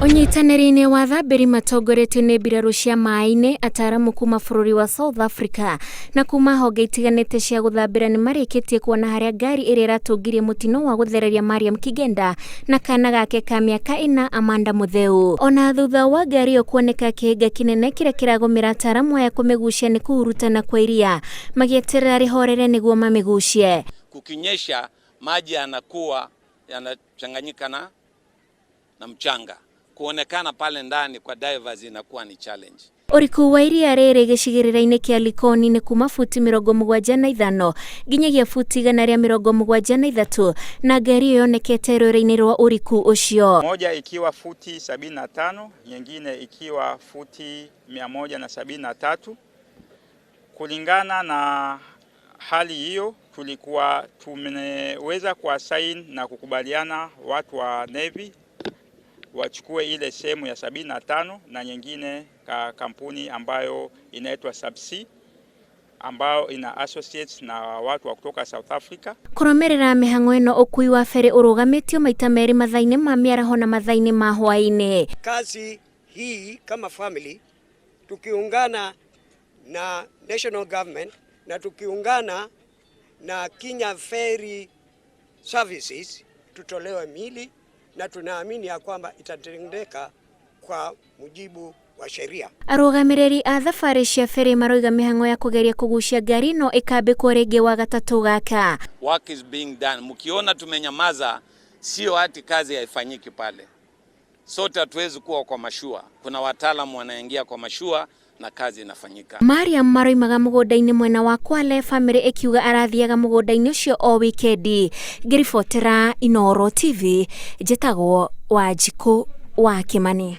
Ũnyitanĩri-inĩ wa athambĩri matongoretio nĩ mbirarũ cia maĩ-inĩ, ataaramu kuma bũrũri wa South Africa na kuma honge itiganĩte cia gũthambĩra nĩ marĩkĩtie kuona harĩa ngari ĩrĩa ĩratũngirie mũtino wa gũthereria Mariam Kigenda na kana gake ka mĩaka ĩna Amanda Mutheu. Ona thutha wa ngari ĩyo kuoneka kĩhĩnga kĩnene kĩrĩa kĩragũmĩra ataaramu aya kũmĩgucia nĩ kũhurutana kwa iria magĩeterera rĩhorere nĩguo mamĩgucie. Kukinyesha maji yanakuwa yanachanganyika na na mchanga, kuonekana pale ndani kwa divers inakuwa ni challenge. Ũriku wa iria rĩrĩ gĩcigĩrĩra-inĩ kĩa Likoni nĩ kuma futi 75 nginyagia futi 173 na ngari ĩyo yonekete rwere-inĩ rwa ũriku ũcio. Moja ikiwa futi 75, nyingine ikiwa futi 173. Kulingana na hali hiyo, tulikuwa tumeweza kuassign na kukubaliana watu wa Navy wachukue ile sehemu ya 75 na nyingine ka kampuni ambayo inaitwa Subsea ambayo ina associates na watu wa kutoka South Africa. Kũrũmĩrĩra mĩhang'o ĩno ũkui wa ferĩ ũrũgamĩtio maita merĩ mathaa-inĩ ma mĩaraho na mathaa-inĩ ma hwaĩ-inĩ. Kazi hii kama family tukiungana na national government na tukiungana na Kenya Ferry Services tutolewe mili na tunaamini ya kwamba itatendeka kwa mujibu wa sheria. Arũgamĩrĩri a thabarĩ cia ferĩ maroiga mĩhang'o ya kũgeria kũgucia ngari ĩno ĩkambĩkwo rĩngĩ Wagatatũ gaka. Work is being done. Mkiona tumenyamaza, sio ati kazi haifanyiki pale. Sote hatuwezi kuwa kwa mashua, kuna wataalamu wanaingia kwa mashua na kazi inafanyika. Mariam maroimaga mũgũnda-inĩ mwena wa Kwale, bamĩrĩ ĩkiuga arathiaga mũgũnda-inĩ ũcio o wikendi. Ngĩribotera Inooro TV, njĩtagwo Wanjikũ wa Kĩmani.